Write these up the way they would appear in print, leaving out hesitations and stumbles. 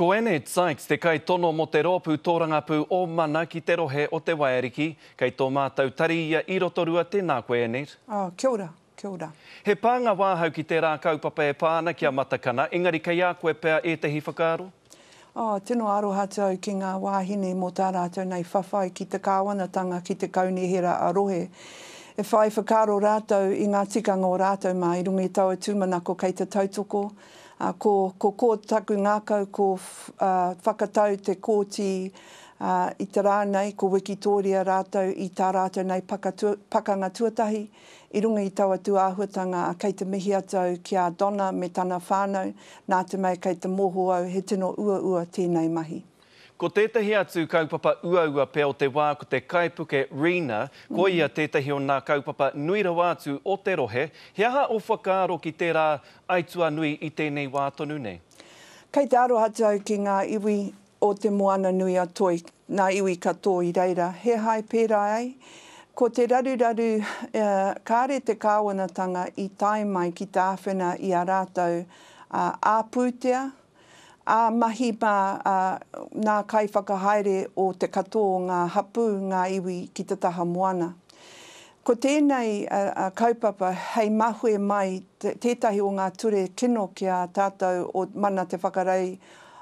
Ko Annette Sykes te kaitono mō te rōpū tōrangapū o Mana ki te rohe o Te Waiariki. Kei tō mātou tari ia i Rotorua, tēnā koe Annette. Oh, kia ora, kia ora. He pānga wāhau ki tērā kaupapa e pā ana ki a Matakana, engari kei a koe pea ētehi whakaaro? Oh, tino aroha atu au ki ngā wāhine mō tā rātou nei whawhai ki te kāwanatanga, ki te kaunihera a rohe. E whai whakaaro rātou i ngā tikanga o rātou mā i runga i taua tūmanako kei te tautoko, ā, ko, ko ko taku ngākau, ko, ā, whakatau te kōti, ā, i te rā nei, ko Wikitōria rātou i tā rātou nei paka tua, pakanga tuatahi, i runga i taua tūāhuatanga, ā, kei te mihi atu au ki a Donna me tana whānau, nā te mea kei te mōho au he tino uaua tēnei mahi. Ko tētahi atu kaupapa uaua pea o te wā ko te kaipuke Rina, koia tētahi o nā kaupapa nui rawa atu o te rohe. He aha ō whakaaro ki tērā aituā nui i tēnei wā tonu nei? Kei te aroha atu au ki ngā iwi o Te Moana-nui-a-Toi, ngā iwi katoa i reira. He hae pērā ai? Ko te raruraru, kāre te kāwanatanga i tae mai ki te āwhina i a rātou ā-pūtea, Ā, mahi mā, ā, nā kaiwhakahaere o te katoa o ngā hapū, ngā iwi ki te taha moana. Ko tēnei kaupapa hei mahue mai tētahi o ngā ture kino ki a tātou o Mana Te Whakarei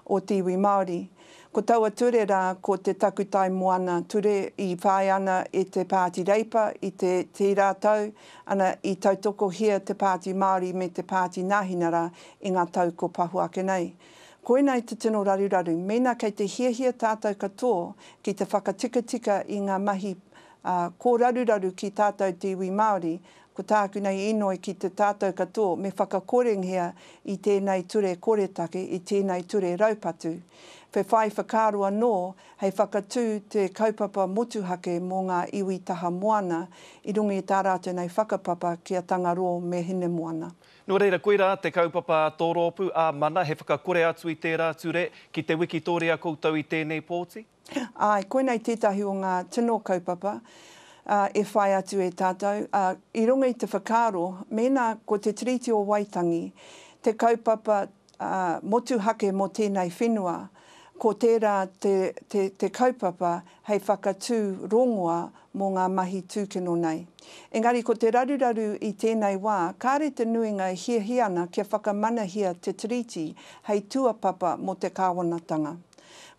o te Iwi Māori. Ko taua ture rā ko te Takutai Moana Ture i whāia ana e te Pāti Reipa i te tērā tau, ana i tautokohia te Pāti Māori me te Pāti Nāhinara i ngā tau ko pahu ake nei. Koinei te tino raruraru, mēnā kei te hiahia tātou katoa ki te whakatikatika i ngā mahi kōraruraru ki tātou te iwi Māori, ko tāku nei inoi ki te tātou katoa me whakakorengia i tēnei ture koretake, i tēnei ture raupatu. Whe whai whakaaro anō hei whakatū te kaupapa motuhake mō ngā iwi taha moana i runga i tā rātou nei whakapapa ki a Tangaroa me Hinemoana. Nō reira, koirā te kaupapa a tō rōpū, a Mana, he whakakore atu i tērā ture, ki te wikitōria koutou i tēnei pōti? Āe, koinei tētahi o ngā tino kaupapa e whai atu e tātou, i runga i te whakaaro, mēnā ko Te Tiriti o Waitangi te kaupapa motuhake mō tēnei whenua, ko tērā te, te, te kaupapa hei whakatū rongoa mō ngā mahi tūkino nei. Engari ko te raruraru i tēnei wā, kāre te nuinga e hiahia ana kia whakamanahia te Tiriti hei tuapapa mō te kāwanatanga.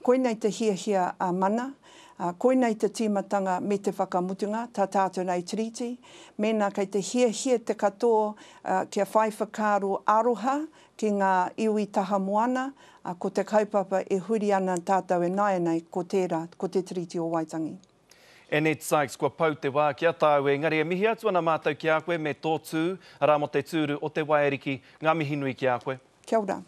Koinei te hiahia a Mana, ā, koinei te tīmatanga me te whakamutunga, tā tātou nei Tiriti. Mēnā kei te hiahia te katoa kia whai whakaaro aroha ki ngā iwi taha moana, ā, ko te kaupapa e huri ana tātou ināianei, ko tērā, ko te Tiriti o Waitangi. Annette Sykes, kua pau te wā ki a tāu, engari e mihi atu ana mātou ki a koe me tō tū, arā mō te tūru o te waiariki. Ngā mihi nui ki a koe. Kia ora.